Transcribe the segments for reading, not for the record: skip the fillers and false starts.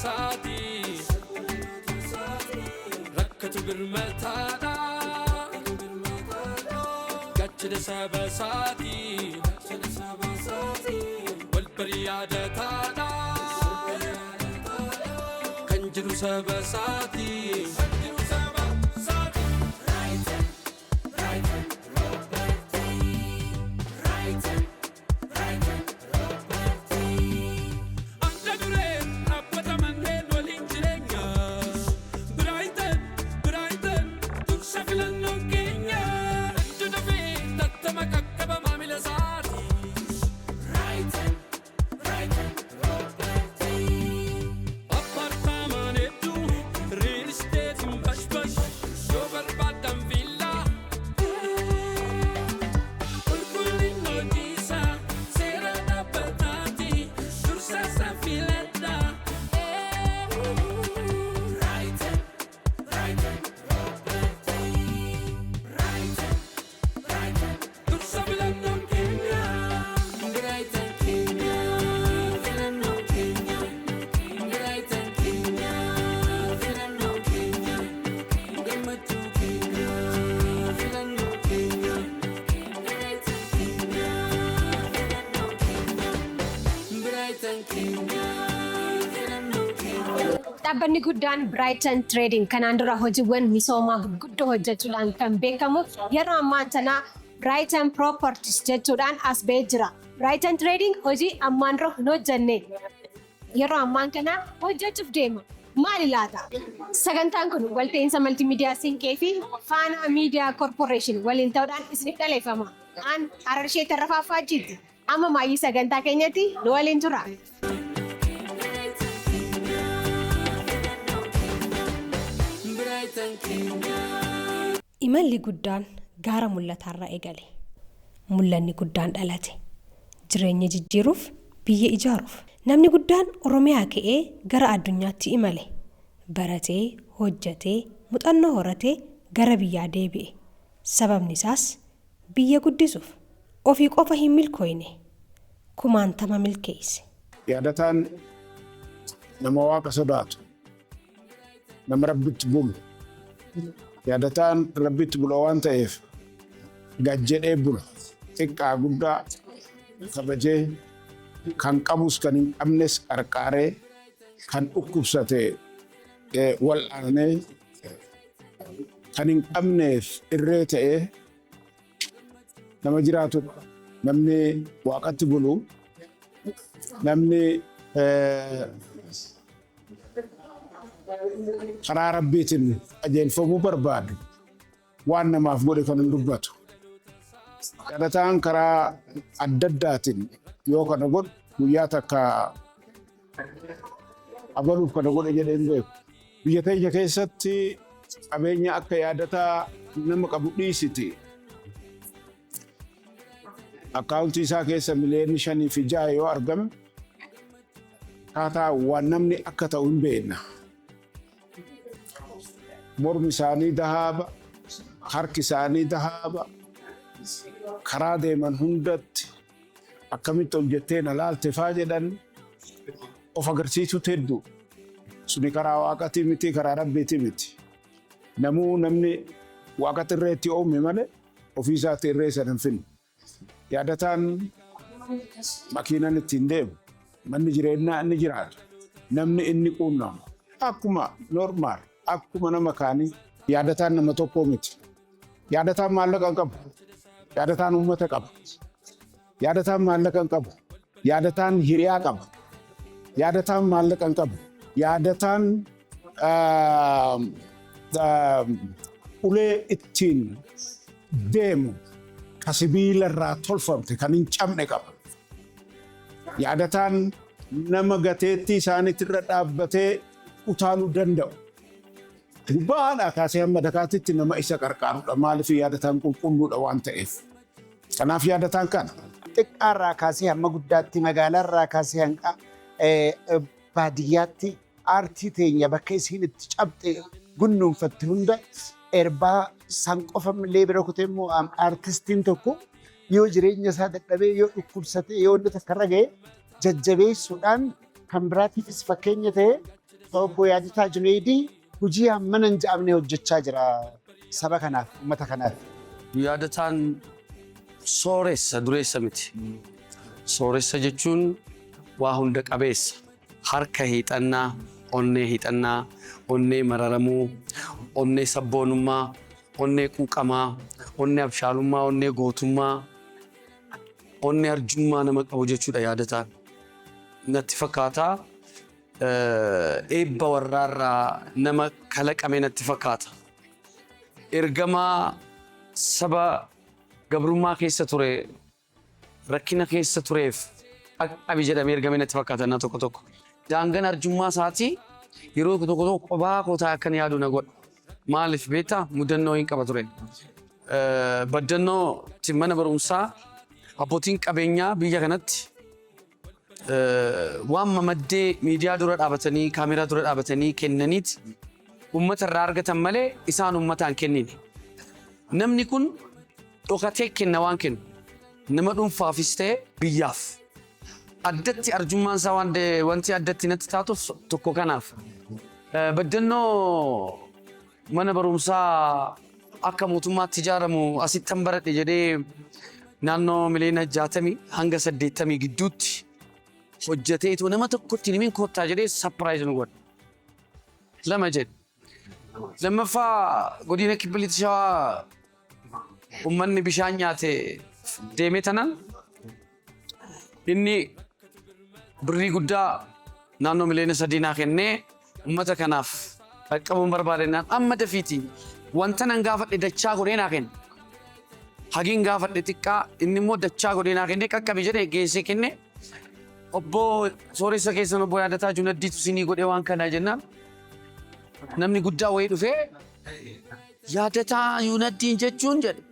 isaati. Rakkatu birmataadha. Gaachana saba isaati. Wal bari yaadataadha. Kan jiru saba isaati. Kan jiru saba isaati. Adda dureen dhaabbata manneen waliin jireenyaa. Biraayiten Biraayiten dursa filannoon keenya. Adda dafee tattama qaqqaba maamila isaati. Apartaamaan hedduu real esteetiin bashbash yoo barbaadan villaa. Qulqullinni hojiisaa seera dhaabbataati dursa isa filadhaa. Dursa filannoon keenya. Brighton keenya. Filannoon keenya. Brighton keenya. Filannoon keenya. Gammachuu keenya. Filannoon keenya. Brighton keenya. Filannoon keenya. Brighton keenya. Filannoon keenya. Dhaabbanni guddaan Brighton Trading kanaan dura hojiiwwan misoomaa gurguddoo hojjechuudhaan kan beekamu yeroo ammaan tana Brighton Properties jechuudhaan as ba'ee jira. Brighton Trading hojii ammaan dura hin hojjenne yeroo ammaan kana hojjechuuf deema. Maali laata? Sagantaan kun walta'iinsa maltiimiidiyaa Siinqee fi Faanaa Miidiyaa Corporation waliin ta'uudhaan isiniif dhaleeffama. Aan Hararshee Tarrafaa Faajjiiti. Amma maayyii sagantaa keenyatti nu waliin tura. Brighton keenya. Imalli guddaan gaara mul'ataarraa eegale. Mul'anni guddaan dhalate. Jireenya jijjiiruuf, biyya ijaaruuf. Namni guddaan Oromiyaa ka'ee gara addunyaatti imale. Baratee, hojjetee, muuxannoo horatee gara biyyaa deebi'e. Sababni isaas biyya guddisuuf. Ofii qofa hin milkooyne. Kumaantama milkeesse. Yaadataan nama Waaqa sodaatu, nama Rabbitti bulu. Yaadataan Rabbitti bula waan ta'eef gad jedhee bula. Xiqqaa guddaa kabajee, kan qabus kan hin qabnes qarqaaree, kan dhukkubsate wal'aanee, kan hin qabneef irree ta'ee nama jiraatudha. Namni Waaqatti bulu, namni karaa Rabbiitiin qajeelfamuu barbaadu waan namaaf godhe kan hin dubbatu. Kadhataan karaa adda addaatiin yoo kana godhu guyyaa takka abaluuf kana godhe jedhee hin beeku. Biyya teenya keessatti qabeenya akka Yaadataa nama qabu dhiisiti. Akkaawuntii isaa keessa miliyoonni 5 fi 6 yoo argame akkaataa waan namni akka ta'u hin beekna. Mormi isaanii dahaaba, harki isaanii dahaaba, karaa deeman hundatti akkamitti ol jettee na laalte faa jedhan of agarsiisuutu hedduu. Suni karaa Waaqatii miti, karaa Rabbiitii miti. Namuu namni Waaqatti irree itti uume malee ofii isaatti irree sana hin finne. Yaadataan makiinan ittiin deemu, manni jireenyaa inni jiraatu, namni inni quunnamu akkuma normal, akkuma nama kaanii. Yaadataan nama tokkoo miti. Yaadataan maallaqa hin qabu. Yaadataan uummata qaba. Yaadataan maallaqa hin qabu. Yaadataan hiriyaa qaba. Yaadataan maallaqa hin qabu. Yaadataan ulee ittiin deemu ka sibiila irraa tolfamte kan hin cabne qaba. Yaadataan nama gateettii isaaniitti irra dhaabbatee utaaluu danda'u. Gubbaadhaa kaasee hamma dakaatitti nama isa qarqaarudha. Maaliif? Yaadataan qulqulluudha waan ta'eef. Kanaaf Yaadataan kana. Xiqqaarraa kaasee hamma guddaatti, magaalaarraa kaasee hanga baadiyyaatti, aartii teenya bakka isiin itti cabxe gunnuunfatte hunda erbaa san qofa illee bira kutee immoo aartistiin tokko yoo jireenya isaa dadhabee, yoo dhukkubsatee, yoo inni takka irra ga'e jajjabeessuudhaan kan biraatiifis fakkeenya ta'e. Obbo Yaadataa Junaydii hojii hammana hin jedhamne hojjechaa jira saba kanaaf, uummata kanaaf. Yaadataan sooressa, dureessa miti. Sooressa jechuun waa hunda qabeessa. Harka hiixannaa, onnee hiixannaa, onnee mararamuu, onnee sabboonummaa, onnee quuqamaa, onnee abshaalummaa, onnee gootummaa, onnee arjummaa nama qabu jechuudha Yaadataan. Natti fakkaata, eebba warraarraa nama kalaqame natti fakkaata. Ergamaa saba gabrummaa keessa ture, rakkina keessa tureef qaqqabi jedhamee ergame natti fakkaata na tokko tokko. Daangaan arjummaa isaatii yeroo tokko tokko qophaa koo taa'ee akkan yaadu na godha. Maaliif beektaa? Mudannoo hin qaba ture. Baddannoo mana barumsaa abbootiin qabeenyaa biyya kanatti waan mamaddee miidiyaa dura dhaabatanii, kaameraa dura dhaabatanii kennaniiti uummata irraa argatan malee isaan uummataan kennine. Namni kun dhokatee kenna waan kennu. Nama dhuunfaafis ta'e biyyaaf. Addatti arjummaan isaa wanti addatti natti taatuuf tokko kanaaf. Baddannoo mana barumsaa akka mootummaatti ijaaramu asittan baradhe jedhee naannoo miliyoona 60 hanga 80 gidduutti hojjeteetu nama tokkotti himin kottaa jedhee surprise nu godhe. Lama jedhe. Lammaffaa, godina Kibba Lixa Shawaa uummanni bishaan nyaate deemee tanaan inni birrii guddaa naannoo miliyoona 3 naa kennee, uummata kanaaf qaqqabuun barbaadennaan amma dafiiti wanta nan gaafadhe dachaa godhee naa kenne. Hagiin gaafadhe xiqqaa, inni immoo dachaa godhee naa kennee, qaqqabi jedhee geessee kenne. Obbo sooressa keessan obbo Yaadataa Junaddiitu sinii godhee waan kanaa jennaan, namni guddaa wayii dhufee, "Yaadataa Junaddiin jechuun," jedhe,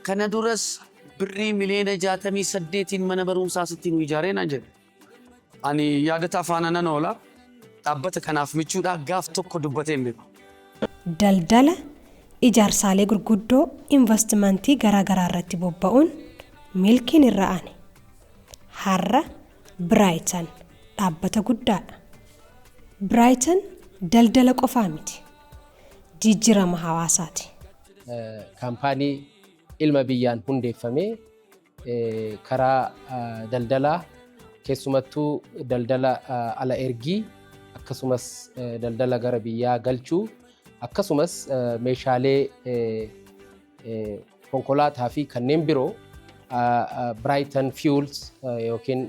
"kana duras birrii miliyoona 68n mana barumsaa sitti nu ijaaree," naan jedhe. Ani Yaadataa faana nan oola. Dhaabbata kanaaf michuudhaa gaaf tokko dubbatee hin beeku. Daldala ijaarsaalee gurguddoo, investimentii garaa garaa irratti bobba'uun milkiin irra aane. Har'a Biraayitan dhaabbata guddaadha. Biraayitan daldala qofaa miti. Jijjiirama hawaasaati. Kaampaanii ilma biyyaan hundeeffamee karaa daldalaa, keessumattuu daldala ala ergii, akkasumas daldala gara biyyaa galchuu, akkasumas meeshaalee konkolaataa fi kanneen biroo, Brighton Fuels yookiin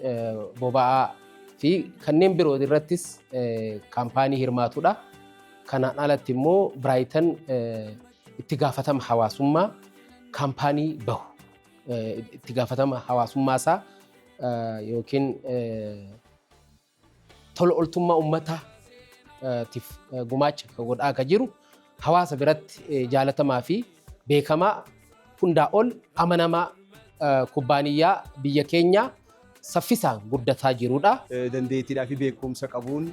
boba'aa fi kanneen biroo irrattis kaampaanii hirmaatudha. Kanaan alatti immoo Brighton itti gaafatama hawaasummaa kaampaanii bahu, itti gaafatama hawaasummaa isaa yookiin tola ooltummaa uummataatiif gumaacha godhaa akka jiru, hawaasa biratti jaalatamaa fi beekamaa, hundaa ol amanamaa, kubbaaniyyaa biyya keenyaa saffisaan guddataa jirudha. Dandeettiidhaa fi beekumsa qabuun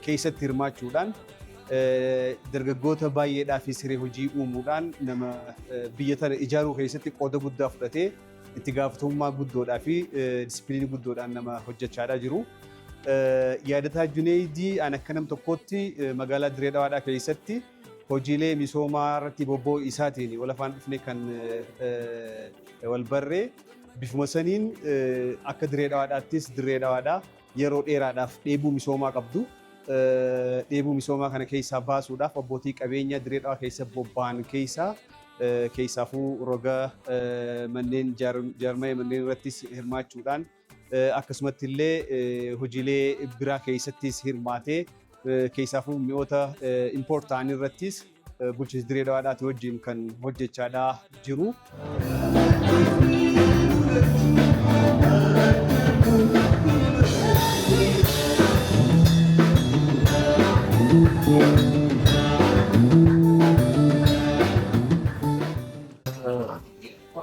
keessatti hirmaachuudhaan, dargaggoota baay'eedhaa fi siree hojii uumuudhaan, nama biyya tana ijaaruu keessatti qooda guddaa fudhatee itti gaafatamummaa guddoodhaa fi disipiliinii guddoodhaan nama hojjechaadhaa jiru. Yaadataa Juneeydii an akka nam tokkootti magaalaa Diree Dhawaadhaa keessatti hojiilee misoomaa irratti bobba'uu isaatiin wal afaan dhufne, kan wal barree. Bifuma saniin akka Diree Dhawaadhaattis, Diree Dhawaadhaa yeroo dheeraadhaaf dheebuu misoomaa qabdu. Dheebuu misoomaa kana keessaa baasuudhaaf abbootii qabeenya Diree Dhawaa keessa bobba'an keessaa, keessaafuu roga manneen jaarmaya manneen irrattis hirmaachuudhaan, akkasumatti illee hojiilee biraa keessattis hirmaatee, keessaafuu mi'oota import ta'an irrattis bulchiinsa Diree Dhawaadhaati wajjin kan hojjechaadhaa jiru.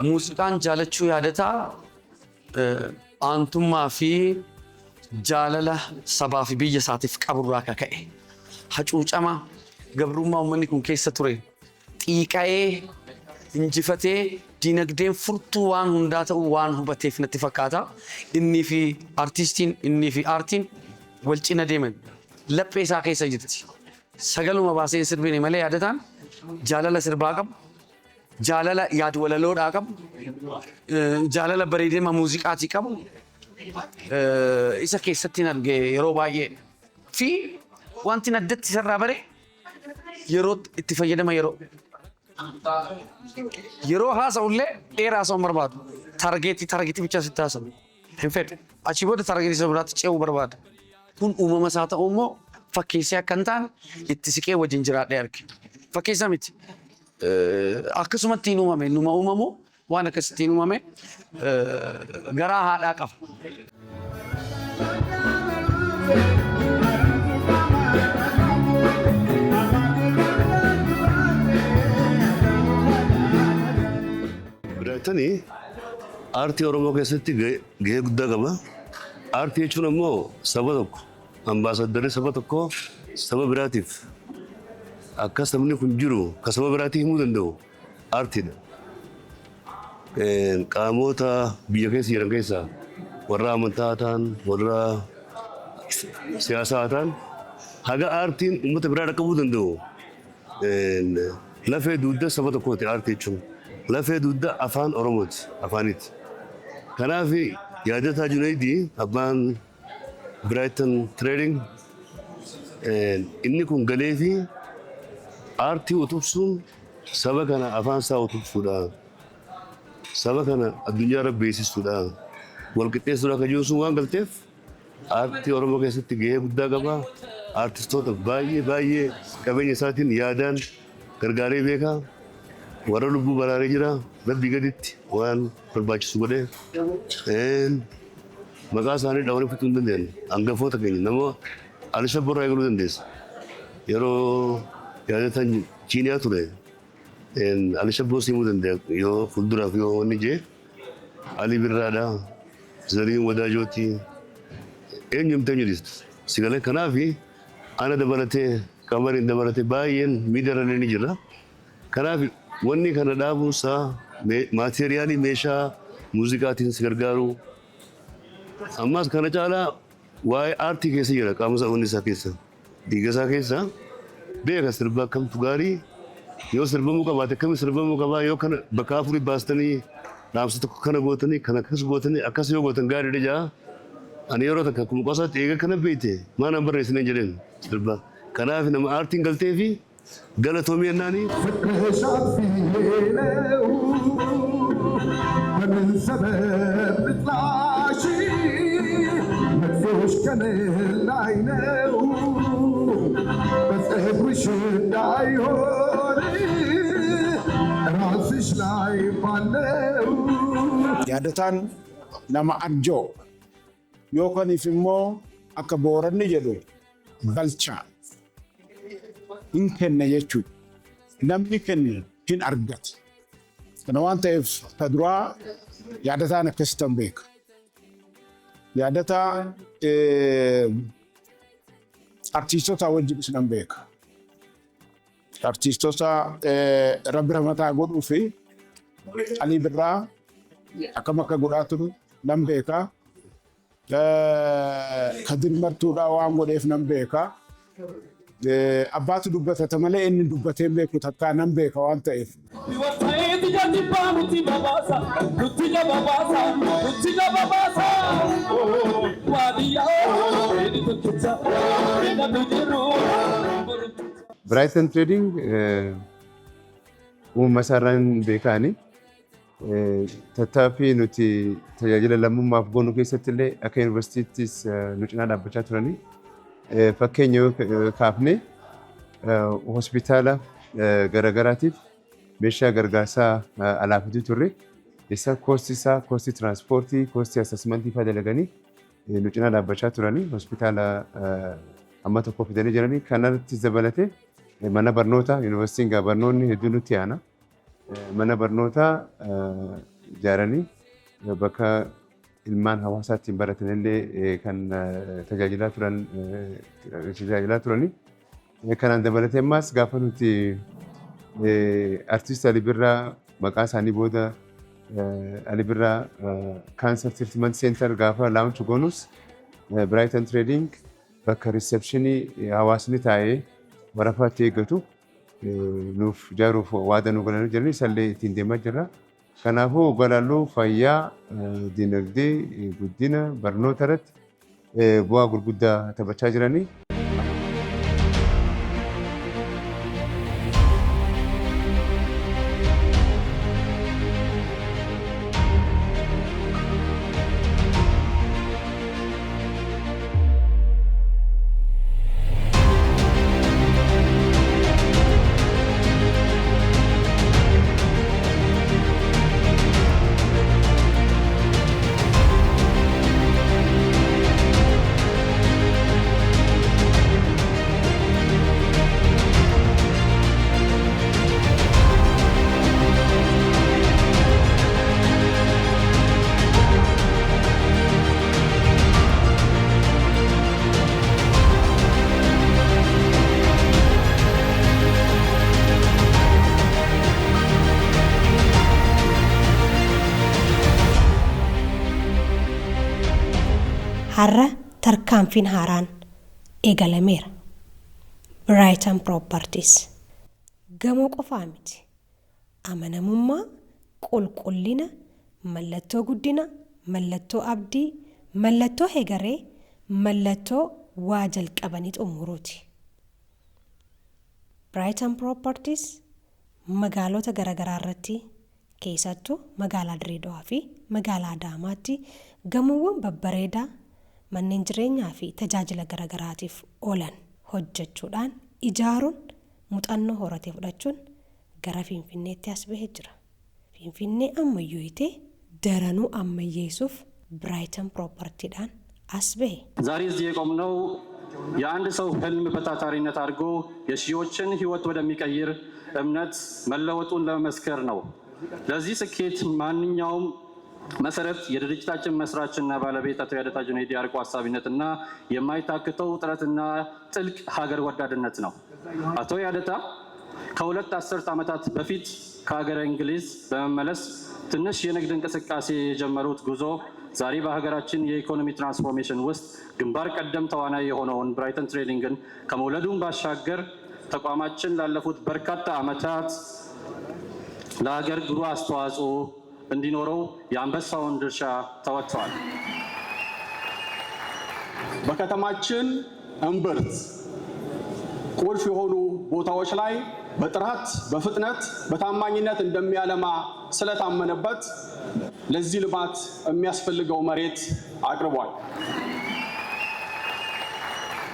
Muuziqaan jaalachuu Yaadataa aantummaa fi jaalala sabaa fi biyya isaatiif qaburraa akka ka'e. Hacuucama gabrummaa uummanni kun keessa ture xiiqa'ee injifatee, dinagdeen furtuu waan hundaa ta'uu waan hubateef natti fakkaata. Innii fi artiistiin, innii fi aartiin wal cina deeman. Laphee isaa keessa jirti. Sagaluma baasee hin sirbine malee Yaadataan jaalala sirbaa qabu, jaalala yaad walaloodhaa qabu, jaalala bareedina muuziqaatii qabu isa keessatti hin arge yeroo baay'ee. Fi wanti addatti isarraa bare yeroo itti fayyadama yeroo. Yeroo haasa'ullee dheeraa haasa'uu hin barbaadu. Target target bichaa sitti haasa'u. Hin fedhu. Achii booda target isa biraatti ce'uu barbaada. Kun uumama isaa ta'uu immoo fakkeessee akka hin taane itti siqee wajjin jiraadhee arge. Fakkeessaa miti. Akkasumatti hin uumame, numa uumamu waan akkasitti hin uumame, garaa haadhaa qaba. Biraayitanii aartii Oromoo keessatti gahee guddaa qaba. Aartii jechuun ammoo saba tokko ambaasaddarri saba tokkoo saba biraatiif akka sabni kun jiru ka saba biraatii himuu danda'u aartiidha. Qaamota biyya keessa jiran keessaa warra amantaa haa ta'an, warra siyaasaa haa ta'an, haga aartiin uummata biraa dhaqqabuu danda'u lafee dugda saba tokkooti aartii jechuun. Lafee dugda afaan Oromooti, afaaniiti. Kanaaf Yaadataa Junaydii abbaan Brighton Trading inni kun galee fi aartii utubsuun saba kana afaan isaa utubsuudha. Saba kana addunyaa irra beeksisuudha. Wal qixxeessuudha kan jiru sun waan galteef aartii Oromoo keessatti gahee guddaa qaba. Aartistoota baay'ee baay'ee qabeenya isaatiin yaadaan gargaaree beeka. Warra lubbuu baraaree jira. Rabbii gaditti waan barbaachisu godhee. Maqaa isaanii dhawanii fixuu hin dandeenye. Hangafoota keenya nama Alisha Borraa eegaluu dandeessa. Yeroo Yaadataan Chiiniyaa ture Alisha Boos himuu danda'a yoo fuulduraaf yoo wanni jee Ali Birraadha. Zariin Wadaajooti. Eenyu himte eenyu dhiista. Si galee kanaaf ana dabalatee, Qamariin dabalatee baay'een miidiyaa irra ni jira. Kanaaf wanni kana dhaabuunsaa maateeriyaalii meeshaa muuziqaatiin si gargaaru. Ammas kana caalaa waa'ee aartii keessa jira, qaama isaa, onni isaa keessa. Dhiiga isaa keessa beeka sirba akkamtu gaarii yoo sirbamuu qabaate akkamiin sirbamuu qabaa, yoo kana bakka afurii baastanii dhaamsa tokko kana gootanii kana akkas gootanii akkas yoo gootan gaariidha jaa. Ani yeroo takka akkuma qosaatti eega kana beekte maa naan barreessineen jedheen sirba. Kanaaf nama aartiin galtee fi galatoomii jennaani. በምን ሰበብ ልጥላሽ መጥፎሽ ከምን ላይ ነው በፀጉርሽ እንዳይሆን ራስሽ ላይ ባለው Yaadataan nama arjoo yookaniif immoo akka Booranni jedhu galchaa hin kenne jechuudha. Namni kenne hin argatu. Kana waan ta'eef ta duraa Yaadataan akkasittan beeka. Yaadataa artiistota wajjinis nan beeka. Artiistota Rabbi ramataa godhuu fi Alii Birraa akkam akka godhaa turu nan beeka. Kadir Martuudhaa waan godheef nan beeka. Abbaatu dubbatata malee inni dubbatee beeku takkaa nan beeka waan ta'eef. Ija dhibbaa nuti babaasa, nuti babaasa, nuti babaasa. Waadiyyaa inni tokkicha, inni jiru. Brighton Trading uumama isaarraan beekaani. Tattaaffii nuti tajaajila lammummaaf goonu keessatti illee akka yuunivarsiitiittis nu cinaa dhaabbachaa turani. Fakkeenya yoo kaafne, hospitaala garaagaraatiif meeshaa gargaarsaa alaa fiduu turre. Isa cost isaa, cost tiraanspoortii, cost assessment fa'aa dalaganii nu cinaa dhaabbachaa turani. Hospitaala amma tokko fidanii jiranii. Kanarrattis dabalatee mana barnootaa yuunivarsiitiin gaa barnoonni hedduu nutti aana. Mana barnootaa ijaaranii bakka ilmaan hawaasaa ittiin baratan illee kan tajaajilaa turani. Kanaan dabalatee ammaas gaafa nuti artiist Ali Birraa maqaa isaanii booda Ali Birraa Cancer Treatment Center gaafa launch goonus, Brighton Trading Bakka receptionii hawaasni taa'ee warafaatti eeggatu nuuf ijaaruuf waada nu galanii jiranii isallee ittiin deemaa jirra. Kanaafuu Galaaluu fayyaa, dinagdee, guddina, barnoota irratti bu'aa gurguddaa taphachaa jiranii. Har'a tarkaanfiin haaraan eegalameera. Brighton Properties gamoo qofaa miti. Amanamummaa, qulqullina, mallattoo guddina, mallattoo abdii, mallattoo hegaree, mallattoo waa jalqabanii xumuruuti. Brighton Properties magaalota garaagaraa irratti, keessattuu magaalaa Dirreedawaa fi magaalaa Adaamaatti, gamoowwan babbareedaa manneen jireenyaa fi tajaajila garaagaraatiif oolan hojjechuudhaan ijaaruun muuxannoo horatee fudhachuun gara Finfinneetti as bahee jira. Finfinnee ammayyootee daranuu ammayyeessuuf Brighton Propertiidhaan as bahe. ዛሬ እዚህ የቆምነው የአንድ ሰው ህልም በታታሪነት አድርጎ የሺዎችን ህይወት ወደሚቀይር እምነት መለወጡን ለመመስከር ነው። ለዚህ ስኬት ማንኛውም መሰረት የድርጅታችን መስራችና ባለቤት አቶ ያደታ ጁነይዲ አርቆ ሀሳቢነትና የማይታክተው ጥረትና ጥልቅ ሀገር ወዳድነት ነው። አቶ ያደታ ከ2 አስርት ዓመታት በፊት ከሀገረ እንግሊዝ በመመለስ ትንሽ የንግድ እንቅስቃሴ የጀመሩት ጉዞ ዛሬ በሀገራችን የኢኮኖሚ ትራንስፎርሜሽን ውስጥ ግንባር ቀደም ተዋናይ የሆነውን ብራይተን ትሬዲንግን ከመውለዱን ባሻገር ተቋማችን ላለፉት በርካታ ዓመታት ለሀገር ጉልህ አስተዋጽኦ እንዲኖረው የአንበሳውን ድርሻ ተወጥተዋል። በከተማችን እምብርት ቁልፍ የሆኑ ቦታዎች ላይ በጥራት፣ በፍጥነት፣ በታማኝነት እንደሚያለማ ስለታመነበት ለዚህ ልማት የሚያስፈልገው መሬት አቅርቧል።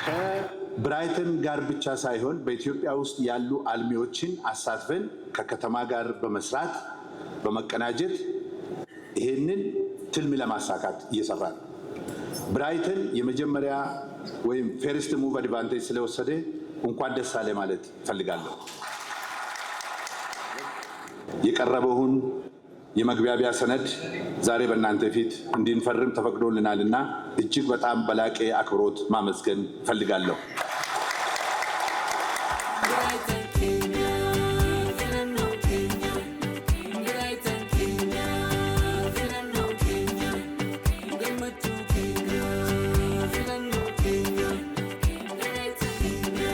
ከብራይተን ጋር ብቻ ሳይሆን በኢትዮጵያ ውስጥ ያሉ አልሚዎችን አሳትፈን ከከተማ ጋር በመስራት በመቀናጀት ይሄንን ትልም ለማሳካት እየሰራ ነው። ብራይተን የመጀመሪያ ወይም first move advantage ስለወሰደ እንኳን ደስ አለ ማለት እፈልጋለሁ። የቀረበውን የመግባቢያ ሰነድ ዛሬ በእናንተ ፊት እንድንፈርም ተፈቅዶልናልና እጅግ በጣም በላቀ አክብሮት ማመስገን እፈልጋለሁ። Brighton keenya, filannoo keenya. Brighton keenya, filannoo keenya. Gammachuu keenya, filannoo keenya. Brighton keenya,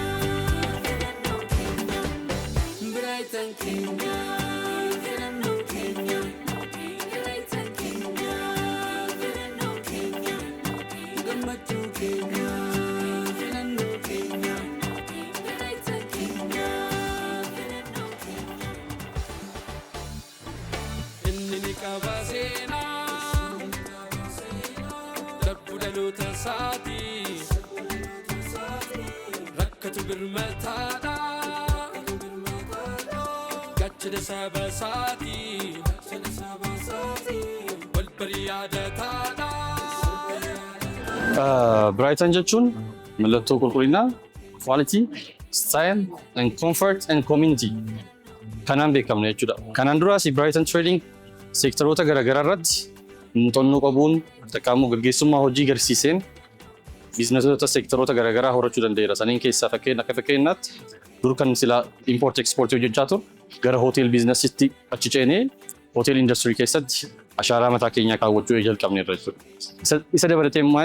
filannoo keenya. Brighton keenya, filannoo keenya. Brighton keenya, filannoo keenya. Gammachuu keenya, filannoo keenya. Brighton keenya, filannoo keenya. Inni ni qaba seenaa darbu dhaloota isaatii rakkatu birmataadha gaachana saba isaatii wal barii yaadataadha. Brighton jechuun mallattoo qulqullinaa, quality, style and comfort and community kanaan beekamna jechuudha. Kanaan duraas Brighton Trading seektaroota garaagaraa irratti muuxannoo qabuun qaama gaggeessummaa hojii garsiiseen biizinesoota seektaroota garaagaraa horachuu danda'eera. Saniin keessaa fakkeenya akka fakkeenyaatti dur kan silaa import export hojjechaa ture gara hotel businessitti achi ceenee hotel industry keessatti ashaaraa mataa keenyaa kaawwachuu jalqabneerra jechuudha. Isa dabalatee immoo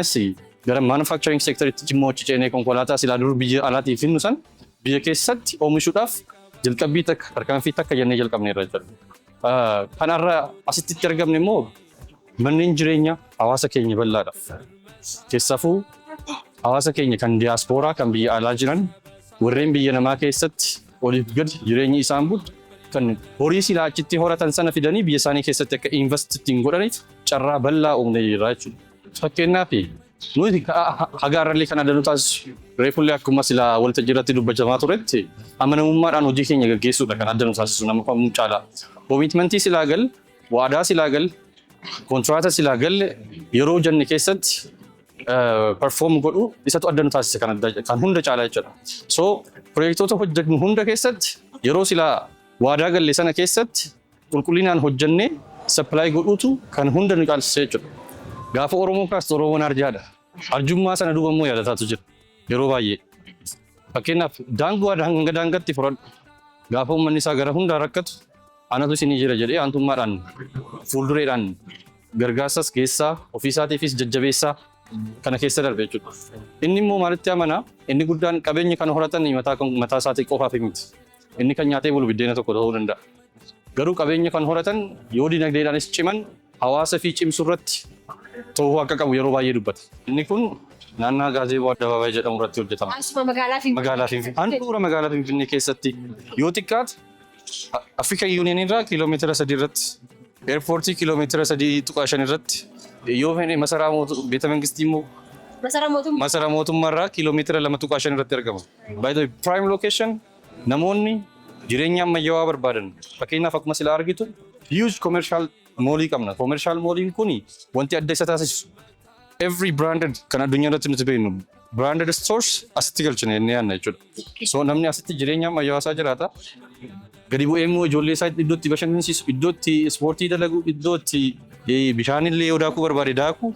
Gara manufacturing sectoritti immoo achi ceenee konkolaataa silaa dur biyya alaatii finnu san biyya keessatti oomishuudhaaf jalqabbii takka, tarkaanfii takka jennee jalqabneerra jechuudha. Kanarra asitti itti argamne immoo manneen jireenyaa hawaasa keenya bal'aadhaaf. Keessaafuu hawaasa keenya kan diyaaspooraa, kan biyya alaa jiran, warreen biyya namaa keessatti oliif gadi jireenyi isaan bultu, kan horii silaa achitti horatan sana fidanii biyya isaanii keessatti akka invest ittiin godhaniif carraa bal'aa uumnee jirra jechuudha. Fakkeenyaaf, nuti hagaarrallee kan adda nu taasisu, reefullee akkuma silaa waltajjii irratti dubbachamaa turetti, amanamummaadhaan hojii keenya gaggeessuudha kan adda nu taasisu nama kamuu caalaa. Commitmentii silaa galle, waadaa silaa galle, kontiraata silaa galle yeroo jenne keessatti perform godhu isatu adda nu taasisa kan hunda caalaa jechuudha. So pirojektoota hojjennu hunda keessatti yeroo silaa waadaa galle sana keessatti qulqullinaan hojjennee supply godhuutu kan hunda nu caalchise jechuudha. Gaafa Oromoo kaastu Oromoon arjaadha. Arjummaa sana duuba immoo yaadataatu jira yeroo baay'ee. Fakkeenyaaf, daangoo hanga daangatti fudhadhu. Gaafa uummanni isaa gara hundaa rakkatu anatu isinii jira jedhee aantummaadhaan fuuldureedhaan gargaarsas keessaa ofiisaatiifis jajjabeessaa kana keessa darbe jechuudha. Inni immoo maalitti amanaa? Inni guddaan qabeenya kan horatan mataa mataa isaatii qofaaf miti. Inni kan nyaatee bulu biddeena tokko ta'uu danda'a. Garuu qabeenya kan horatan yoo dinagdeedhaanis ciman hawaasa fi cimsuu irratti ta'uu akka qabu yeroo baay'ee dubbata. Inni kun naannaa Gaazeeboo Addabaabaayii jedhamu irratti hojjetama. Asuma magaalaa Finfinnee. Magaalaa Finfinnee. Handhuura magaalaa Finfinnee keessatti yoo xiqqaate African Union irraa kiiloomeetira 3 irratti, airportii kiiloomeetira 3.5 irratti, yoo fedhe masaraa beeta mangistii immoo Masaraa mootummaa. Masaraa mootummaa irraa kiiloomeetira 2.5 irratti argama. By the way, prime location, namoonni jireenya ammayyaawaa barbaadan, fakkeenyaaf akkuma silaa argitu huge commercial mallii qabna. Commercial malliin kuni wanti adda isa taasisu every branded kan addunyaa irratti nuti beeknu branded stores asitti galchine inni yaadna jechuudha. So namni asitti jireenya ammayyaawaa isaa jiraata. Gadi bu'ee immoo ijoollee isaa iddoo itti bashannansiisu, iddoo itti ispoortii dalagu, iddoo itti bishaanillee yoo daakuu barbaade daaku,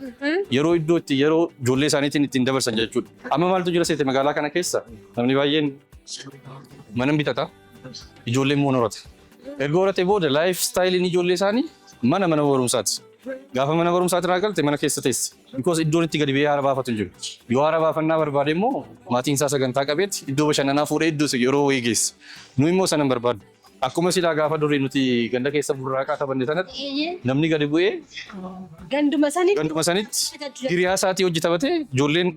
yeroo iddoo itti yeroo ijoollee isaaniitiin ittiin dabarsan jechuudha. Amma maaltu jira seete, magaalaa kana keessa namni baay'een mana bitata, ijoollee immoo horata. Erga horate booda life styleiin ijoollee isaanii mana barumsaati. Gaafa mana barumsaati irraa galte mana keessa teessi. Because iddoon itti gadi ba'ee haara baafatu hin jiru. Yoo haara baafannaa barbaade immoo maatiin isaa sagantaa qabeetti iddoo bashannanaa fuudhee iddoo yeroo wayii geessa. Nu immoo sana hin barbaadu. Akkuma silaa gaafa durii nuti ganda keessa burraaqaa taphanne sanatti namni gadi bu'ee Ganduma sanitti. Ganduma sanitti hiriyaa isaatii hojii taphatee ijoolleen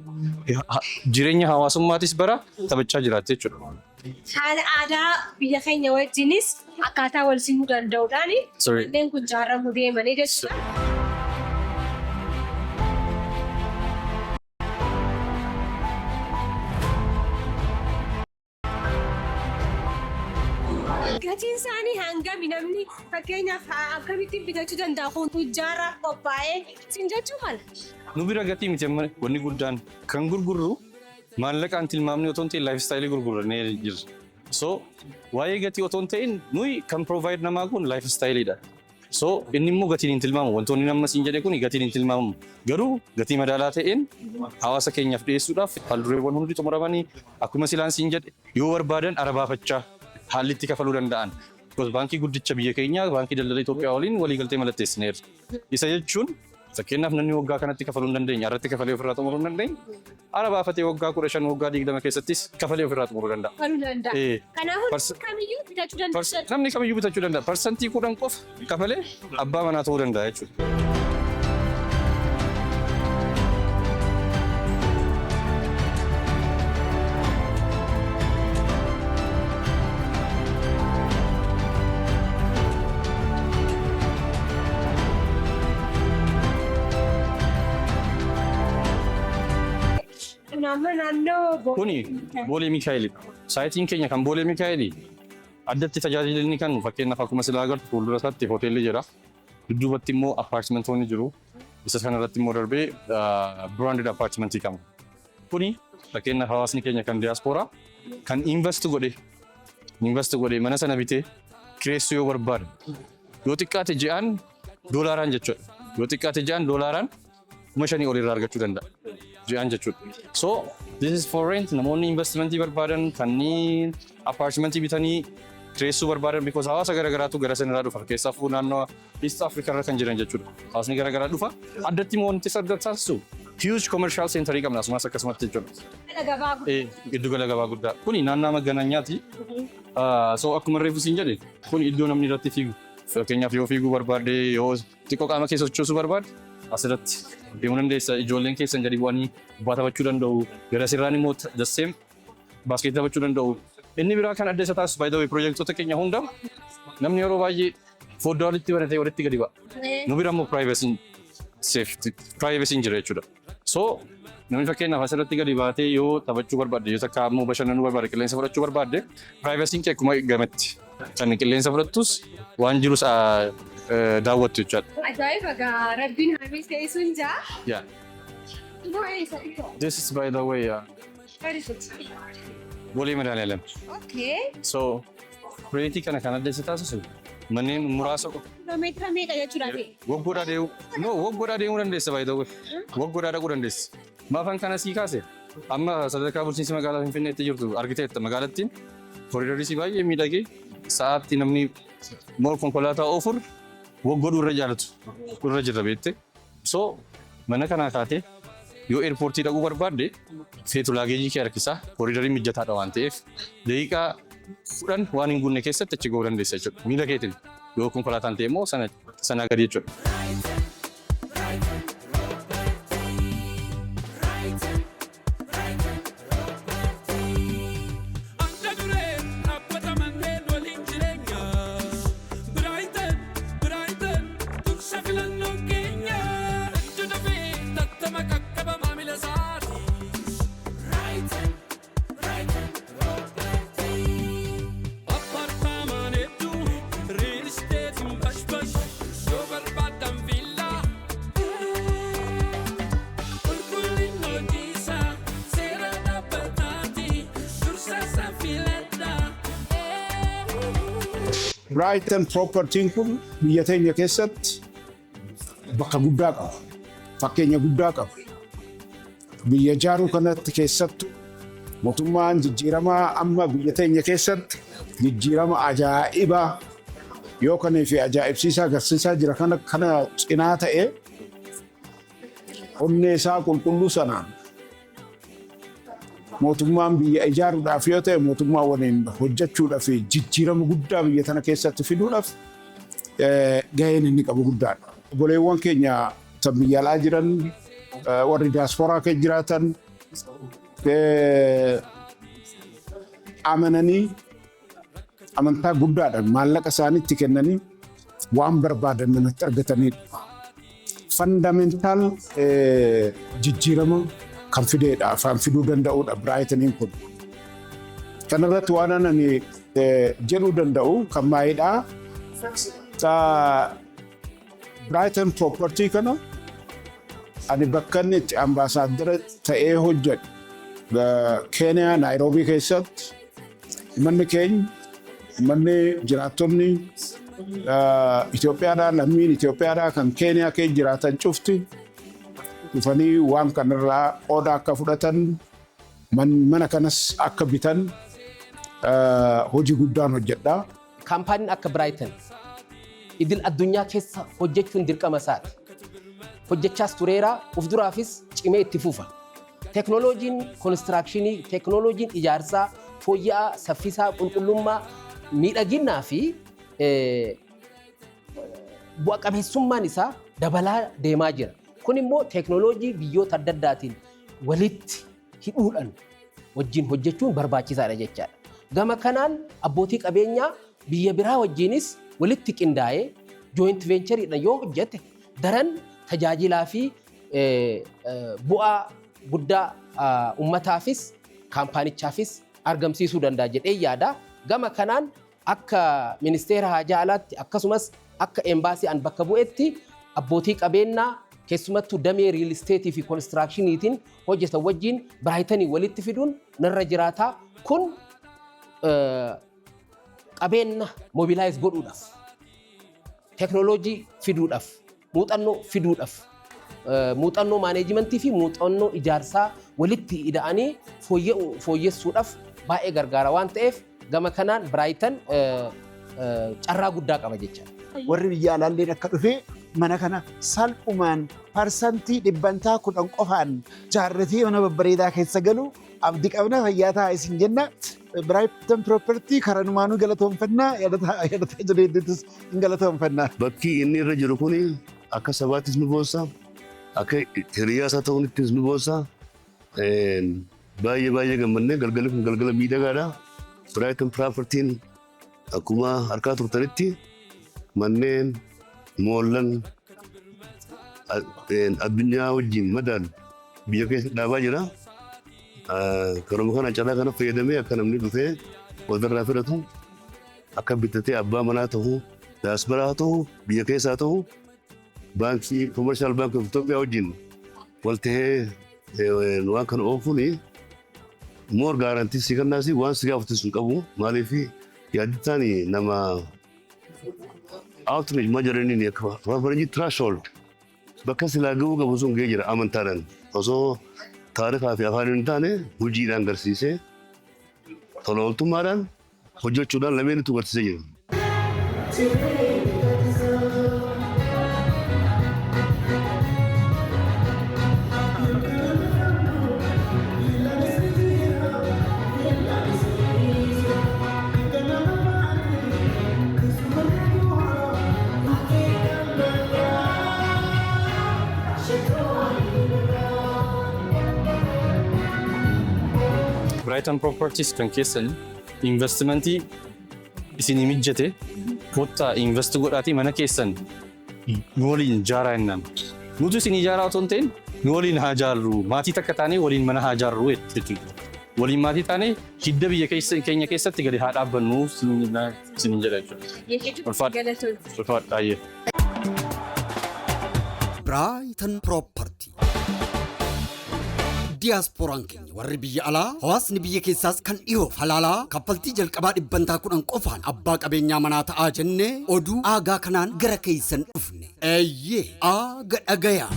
jireenya hawaasummaatis bara taphachaa jiraatti jechuudha. Haala aadaa biyya keenya wajjinis akkaataa wal simuu danda'uudhaan Sorry. manneen kun ijaaramuu deemanii jechuudha. Gatiin isaanii hangami? Namni fakkeenyaaf akkamittiin bitachuu danda'a? Kun tujjaaraaf qophaa'ee siin jechuu mala. Nu bira gatii miti, amma wanni guddaan kan gurgurru maallaqaan tilmaamni otoo hin ta'in life styleii gurgurannee jirra. So waa'ee gatii otoo hin ta'in nuyi kan provide namaa kun life styleiidha. So inni immoo gatiin hin tilmaamamu. Wantoonni nama siin jedhe kun gatiin hin tilmaamamu. Garuu gatii madaalaa ta'een hawaasa keenyaaf dhiyeessuudhaaf haaldureewwan hundi xumuramanii, akkuma silaan siin jedhe yoo barbaadan arabaafachaa haalli itti kafaluu danda'an. Because baankii guddicha biyya keenyaa, Baankii Daldala Itoophiyaa waliin waliigaltee mallatteessineerra. Isa jechuun fakkeenyaaf namni waggaa kanatti kafaluu hin dandeenye, irratti kafalee ofirraa xumuruu hin dandeenye, ara baafatee waggaa 15, waggaa 20 keessattis kafalee ofirraa xumuruu danda'a. Kafaluu danda'a. Kanaafuu kamiyyuu bitachuu danda'a. Namni kamiyyuu bitachuu danda'a. 10% qofa kafalee abbaa manaa ta'uu danda'a jechuudha. Kun amma naannoo Kuni Boolee Mikaa'elidha. Siteiin keenya kan Boolee Mikaa'eli addatti tajaajila inni kennu, fakkeenyaaf akkuma silaa agartu fuuldura isaatti hoteelli jira. Dudduubatti immoo apartmentoonni jiru. Isa kanarratti immoo darbee branded apartmentii qaba. Kuni fakkeenyaaf hawaasni keenya kan diyaaspooraa kan invest godhe mana sana bitee kireessuu yoo barbaade, yoo xiqqaate ji'aan doolaaraan jechuudha. Yoo xiqqaate ji'aan doolaaraan 5,000 ol irraa argachuu danda'a. Ji'aan jechuudha. So this is for rent, namoonni investmentii barbaadan, kanneen apartmentii bitanii kireessuu barbaadan, because hawaasa garaagaraatu gara sanarraa dhufa. Keessaafuu naannoo East Africa irra kan jiran jechuudha. Hawaasni garaagaraa dhufa. Addatti immoo wanti isa adda taasisu Huge commercial center qabna asumas akkasumatti jechuudha. Gabaa guddaa. Giddugala gabaa guddaa. Kuni naannaa Maganaanyaati. So akkuma reefu siin jedhe, kun iddoo namni irratti fiigu. Fakkeenyaaf, yoo fiiguu barbaadde, yoo xiqqoo qaama keessa sochoosuu barbaadde, asirratti deemuu dandeessa. Ijoolleen keessan gadi bu'anii kubbaa taphachuu danda'u. Gara sirraan immoo the same baaskeetii taphachuu danda'u. Inni biraa kan adda isa taasisu, by the way, piroojektota keenya hunda namni yeroo baay'ee foddaa walitti banatee walitti gadi ba'a. Nu bira immoo privacy safety privacy jira jechuudha. So namni fakkeenyaaf asirratti gadi baatee yoo taphachuu barbaadde, yoo takka immoo bashannanuu barbaadde, qilleensa fudhachuu barbaadde, privacyn kee akkuma eegametti kan qilleensa fudhattus waan jirus daawwattu jechuudha. Ajaa'iba gaa, Rabbiin haa milkeessuun jaa. Yeah. This is, by the way, Boolee Madaaliyaalem. So piroojektii kana kan adda isa taasisu manneen muraasa qofa. Kiiloomeetira meeqa jechuudha ta'e? Waggoodhaa deemuu, no, waggoodhaa deemuu dandeessa, by the way. Waggoodhaa dhaquu dandeessa. Maafan kana sii kaase, amma sadarkaa bulchiinsi magaalaa Finfinneetti jirtu argiteetta, magaalattiin koriidarri baay'ee miidhagee sa'aatti namni moo konkolaataa oofur waggoodhuu irra jaalatu irra jirra beekte. So mana kanaa kaatee yoo eerpoortii dhaquu barbaadde, feetu luggageii kee harkisaa, koriidarii mijataadha waan ta'eef, daqiiqaa 10 waan hin guunne keessatti achi ga'uu dandeessa jechuudha. Miila keetiin yoo konkolaataan ta'e immoo sana sanaa gadi jechuudha. Anda duree dhaabbata manneen waliin jireenyaa. Brighton, Brighton, dursa filannoon keenya. Iddoo dafee tattama qaqqaba maamila isaati. Brighton, Brighton Property. Apartaamaan hedduu, real estatein bash bash, yoo barbaadan villaa. Qulqullinni hojiisaa seera dhaabbataati. Dursa isaa filadhaa. Brighton Propertyn kun biyya teenya keessatti bakka guddaa qaba. Fakkeenya guddaa qaba. Biyya ijaaruu kanatti keessattuu mootummaan jijjiiramaa amma biyya teenya keessatti jijjiirama ajaa'ibaa yoo kanii fi ajaa'ibsiisaa agarsiisaa jira kana cinaa ta'ee, onnee isaa qulqulluu sanaan mootummaan biyya ijaaruudhaaf yoo ta'e, mootummaa waliin hojjechuudhaaf, jijjiirama guddaa biyya tana keessatti fiduudhaaf gaheen inni qabu guddaadha. Obboleewwan keenya kan biyya alaa jiran, warri diyaasporaa keessa jiraatan, amananii, amantaa guddaadhaan maallaqa isaaniitti kennanii waan barbaadan namatti argatanidha. Fundamental jijjiirama kan fideedha, afaan fiduu danda'udha Brightoniin kun. Kanarratti waan ani jedhuu danda'u kan maayidhaa. Brighton Property kana ani bakka inni itti ambaasaadara ta'ee hojjedhu Keeniyaa Naayiroobii keessatti manni keenya, manni jiraattonni Itoophiyaadhaa, lammiin Itoophiyaadhaa kan Keeniyaa keessa jiraatan cufti dhufanii waan kanarraa qooda akka fudhatan, mana kanas akka bitan hojii guddaan hojjedha. Kaampaaniin akka Brighton idil addunyaa keessa hojjechuun dirqama isaati. Hojjechaas tureera, of duraafis cimee itti fufa. Teeknooloojiin koonistirakshinii, teeknooloojiin ijaarsaa fooyya'aa, saffisaa, qulqullummaa, miidhaginaa fi bu'a qabeessummaan isaa dabalaa deemaa jira. Kun immoo teeknooloojii biyyoota adda addaatiin walitti hidhuudhaan wajjin hojjechuun barbaachisaadha jechaadha. Gama kanaan abbootii qabeenyaa biyya biraa wajjinis walitti qindaa'ee joint ventureiidhaan yoo hojjete, daran tajaajilaa fi bu'aa guddaa ummataafis kaampaanichaafis argamsiisuu danda'a jedhee yaada. Gama kanaan akka ministeera haajaa alaatti, akkasumas akka embaasii an bakka bu'etti, abbootii qabeenyaa keessumattuu damee real estateii fi koonistiraakshiniitiin hojjetan wajjin Brightonii walitti fiduun narra jiraataa. Kun qabeenya mobilize godhuudhaaf, teeknooloojii fiduudhaaf, muuxannoo fiduudhaaf, muuxannoo maaneejimentii fi muuxannoo ijaarsaa walitti ida'anii fooyyessuudhaaf baay'ee gargaara waan ta'eef, gama kanaan Brighton carraa guddaa qaba jechaadha. Warri biyya alaalleen akka dhufe Mana kana salphumaan parsantii 10% qofaan jaarratee mana babbareedaa keessa galu abdii qabna, fayyaa ta'a isin jenna. Brighton Property karanumaanuu galatoonfannaa, yaadataa jireenya hin galatoonfannaa. Bakki inni irra jiru kuni akka sabaattis nu boonsa, akka hiriyaa isaa ta'uunittis nu boonsa. Baay'ee baay'ee gammannee, galgalli kun galgala miidhagaadha. Brighton Propertyn akkuma harkaa turtanitti manneen moollan addunyaa wajjin madaalu biyya keessa dhaabaa jira. Karuma kana carraa kana fayyadamee akka namni dhufee walirraa fudhatu, akka bitatee abbaa manaa ta'u, diaspora ta'u, biyya keessaa ta'u, baankii Commercial Bank of Ethiopia wajjin wal tahee waan kana oofuun more guarantee si kennaasi, waan si gaafatu sun qabu. Maaliif yaadditaan nama outreach ma jedhaniin akka faranjii threshold bakka silaa gahuu qabu sun gahee jira. Amantaadhaan osoo taarikaa fi afaan hin taane, hojiidhaan garsiisee, tola ooltummaadhaan hojjechuudhaan lameenitu garsiisee jira. Brighton Properties kan keessan investimentii isinii mijjate, kottaa invest godhaatii mana keessan nu waliin ijaaraa jennaan. Nuti isin ijaaraa otoo hin ta'in, nu waliin haa jaarru, maatii takka taanee waliin mana haa jaarru jechuudha. Waliin maatii taanee hidda biyya keenya keessatti gadi haa dhaabbannu isiniin jedha jechuudha. Ulfaadha. Ulfaadha baay'ee. Brighton Property. Diyaaspooraan keenya warri biyya alaa, hawaasni biyya keessaas kan dhiyoof halaalaa, kaffaltii jalqabaa 10% qofaan abbaa qabeenyaa manaa ta'aa jennee oduu aagaa kanaan gara keessan dhufne. Eeyyee, aaga dhagayaa.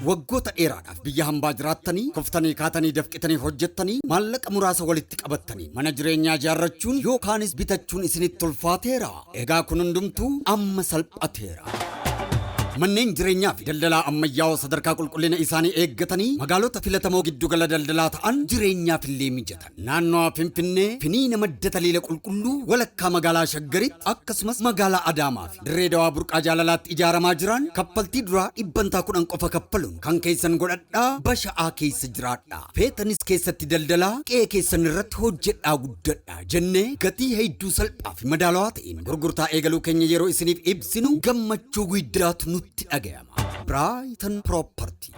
Waggoota dheeraadhaaf biyya hambaa jiraattanii, kuftanii kaatanii, dafqitanii hojjettanii, maallaqa muraasa walitti qabattanii mana jireenyaa ijaarrachuun yookaanis bitachuun isinitti ulfaateera. Egaa kun hundumtuu amma salphateera. Manneen jireenyaa fi daldalaa ammayyaa'oo sadarkaa qulqullina isaanii eeggatanii magaalota filatamoo giddugala daldalaa ta'an, jireenyaaf illee mijatan. Naannoo Finfinnee, Finiina Madda Taliila Qulqulluu, walakkaa magaalaa Shaggaritti, akkasumas magaalaa Adaamaa fi Dirree Dawaa Burqaa Jaalalaatti ijaaramaa jiran kaffaltii duraa 10% qofa kaffaluun kan keessan godhadhaa, basha'aa keessa jiraadhaa. Feetanis keessatti daldalaa, qe'ee keessan irratti hojjedhaa, guddadhaa jennee gatii hedduu salphaa fi madaalawaa ta'een gurgurtaa eegaluu keenya yeroo isiniif ibsinu gammachuu guddaatu nutti dhagayama. Brighton Property.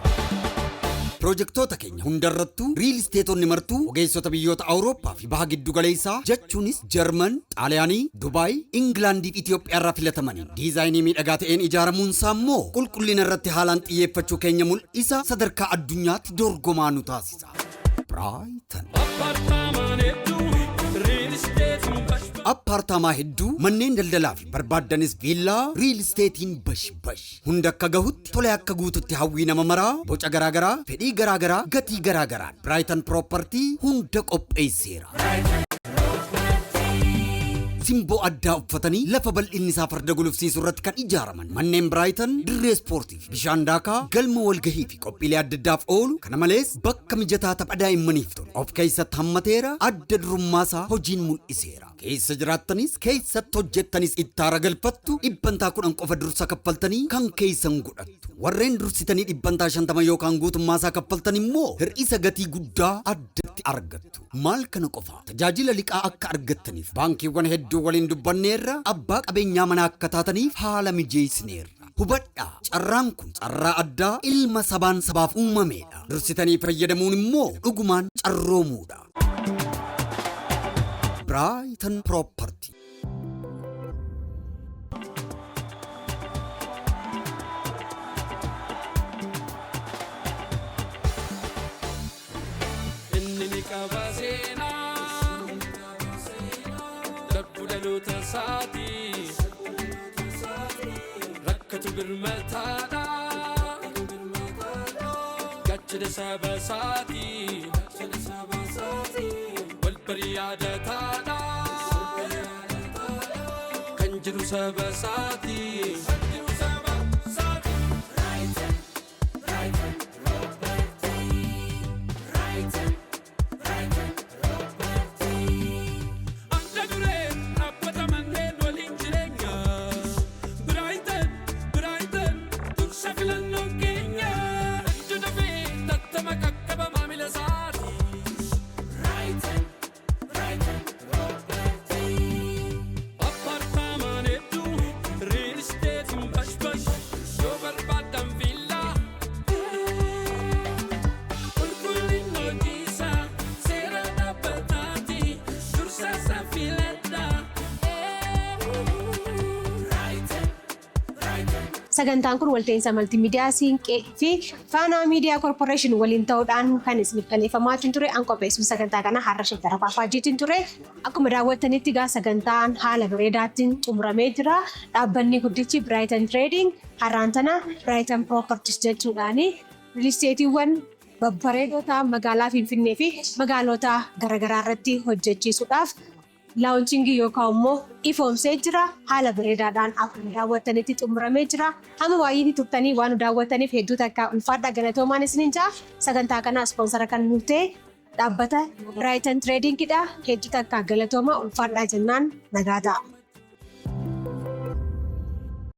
Pirojektoota keenya hundarrattuu real estateonni martuu ogeessota biyyoota Awurooppaa fi baha giddu galeessaa, jechuunis Jarman, Xaaliyaanii, Dubaay, Ingilaandii fi Itoophiyaa irraa filatamaniin diizaayinii miidhagaa ta'een ijaaramuunsaa immoo qulqullina irratti haalaan xiyyeeffachuu keenya mul'isa, sadarkaa addunyaatti dorgomaa nu taasisa. Brighton. Appaartaamaa hedduu, manneen daldalaa fi barbaaddanis viillaa real estateiin bash bash. Hunda akka gahutti, tole akka guututti, hawwii nama maraa, boca garaagaraa, fedhii garaagaraa, gatii garaagaraan Brighton Property hunda qopheesseera. Simboo addaa uffatanii lafa bal'inni isaa farda gulufsiisu irratti kan ijaaraman manneen Brighton dirree ispoortii fi bishaan daakaa, galma walgahii fi qophiilee adda addaaf oolu, kana malees bakka mijataa tapha daa'immaniif tolu of keessatti hammateera, adda durummaasaa hojiin mul'iseera. Keessa jiraattanis keessatti hojjettanis itti haara galfattu, 10% qofa dursa kaffaltanii kan keessan godhattu. Warreen dursitanii 50% yookaan guutummaasaa kaffaltan immoo hir'isa gatii guddaa addatti argattu. Maal kana qofa, tajaajila liqaa akka argattaniif baankiiwwan hedduu waliin dubbanneerra, abbaa qabeenyaa manaa akka taataniif haala mijeessineerra. Hubadhaa, carraan kun carraa addaa ilma sabaan sabaaf uumameedha. Dursitanii fayyadamuun immoo dhugumaan carroomuudha. Brighton Property. Inni ni qaba seenaa darbu dhaloota isaatii, rakkatu birmataadha, gaachana saba isaatii, wal barii yaadataadha. Jiru saba isaati. Anda dureen dhaabbata manneen waliin jireenyaa. Biraayiten, Biraayiten, dursa filannoon keenya. Iddoo dafee tattama qaqqaba maamila isaati. Apartaamaan hedduu real esteetiin bash bash yoo barbaadan villaa. Qulqullinni hojii isaa seera dhaabbataati dursa isaa filadhaa. Sagantaan kun walta'iinsa maltiimiidiyaa Siinqee fi Faanaa Miidiyaa Koorporeeshin waliin ta'uudhaan kan isiniif qindeeffamaa ture. An qopheessuun sagantaa kana har'a Sheekara Faafaajiitiin ture. Akkuma daawwattanitti egaa sagantaan haala bareedaatiin xumuramee jira. Dhaabbanni guddichi Brighton Trading har'aan tana Brighton Properties jechuudhaan real esteetiiwwan babbareedoo ta'an magaalaa Finfinnee fi magaalota garaagaraa irratti hojjechiisuudhaaf launchingii yookaan immoo ifoomsee jira. Haala bareedaadhaan akkuma daawwattanitti xumuramee jira. Hamma baay'ee turtanii waan nu daawwattaniif hedduu takka ulfaadha, galatoomaan isiniin jaa. Sagantaa kana sponsor kan nuuf ta'e dhaabbata Brighton Tradingidha. Hedduu takka galatoomaa, ulfaadhaa jennaan, nagaa ta'a.